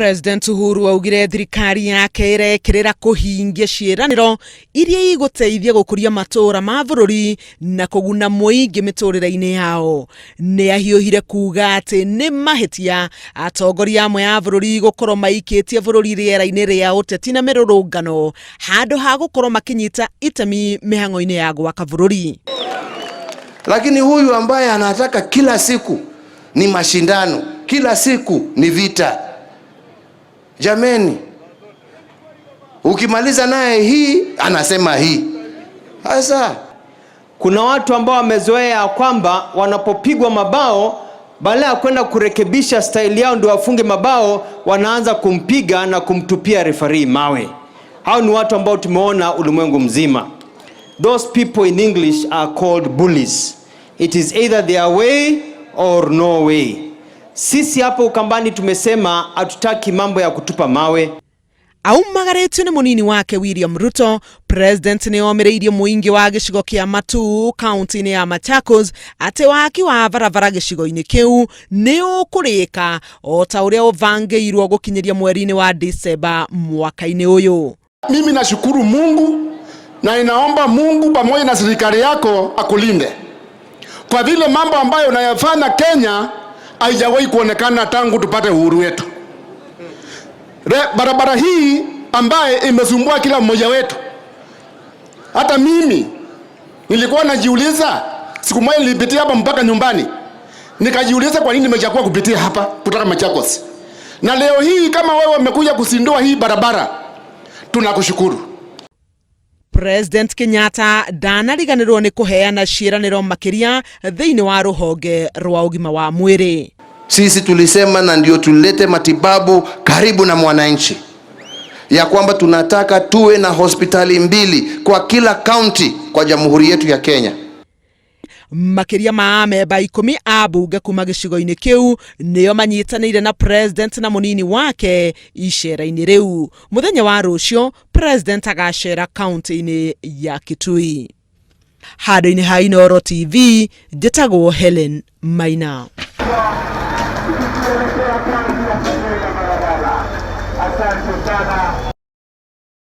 President Uhuru augire thirikari yake ĩrekĩrĩra kũhingia ciĩranĩro iria igũteithia gũkũria matũũra ma bũrũri na kũguna mũingĩ mĩtũrĩre-inĩ yao. Nĩ ahiũhire kuga atĩ nĩ mahĩtia atongoria amwe a bũrũri gũkorwo maikĩtie bũrũri rĩera-inĩ rĩa ũteti na mĩrũrũngano handũ ha gũkorwo makĩnyita itemi mĩhang'o-inĩ ya gwaka bũrũri. Lakini huyu ambaye anataka kila siku ni mashindano, kila siku ni vita, jameni, ukimaliza naye hii anasema hii. Sasa kuna watu ambao wamezoea kwamba wanapopigwa mabao badala ya kwenda kurekebisha staili yao ndio wafunge mabao, wanaanza kumpiga na kumtupia refarii mawe. Hao ni watu ambao tumeona ulimwengu mzima. Those people in English are called bullies. It is either their way or no way. Sisi hapo Ukambani tumesema hatutaki mambo ya kutupa mawe. Aumagarĩtio nĩ mũnini wake William Ruto, President nĩ omĩrĩirie mũingĩ wa gĩcigo kĩa Matuu kaunti-inĩ ya Machakos atĩ waki wa barabara gĩcigo-inĩ kĩu nĩ ũkũrĩka o ta ũrĩa ũbangĩirwo gũkinyĩria mweri-inĩ wa Disemba mwaka-inĩ ũyũ. Mimi nashukuru Mungu na ninaomba Mungu pamoja na serikali yako akulinde kwa vile mambo ambayo unayafanya Kenya haijawahi kuonekana tangu tupate uhuru wetu. Barabara hii ambaye imesumbua kila mmoja wetu, hata mimi nilikuwa najiuliza, siku moja nilipitia hapa mpaka nyumbani, nikajiuliza kwa nini nimechagua kupitia hapa kutoka Machakos, na leo hii kama wewe umekuja kuzindua hii barabara, tunakushukuru. President Kenyatta ndanariganĩrwo nĩ kũheana ciĩranĩro makĩria thĩinĩ wa rũhonge rwa ũgima wa mwĩrĩ. Sisi tulisema na ndio tulete matibabu karibu na mwananchi, ya kwamba tunataka tuwe na hospitali mbili kwa kila kaunti kwa jamhuri yetu ya Kenya. Makĩria ma amemba 10 a mbunge kuma gĩcigo-inĩ kĩu nĩo manyitanĩire na President na mũnini wake icera-inĩ rĩu. Mũthenya wa rũciũ President agacera kaunti-inĩ ya Kitui. Handũ-inĩ ha Inooro TV, njĩtagwo Helen Maina. Asante sana.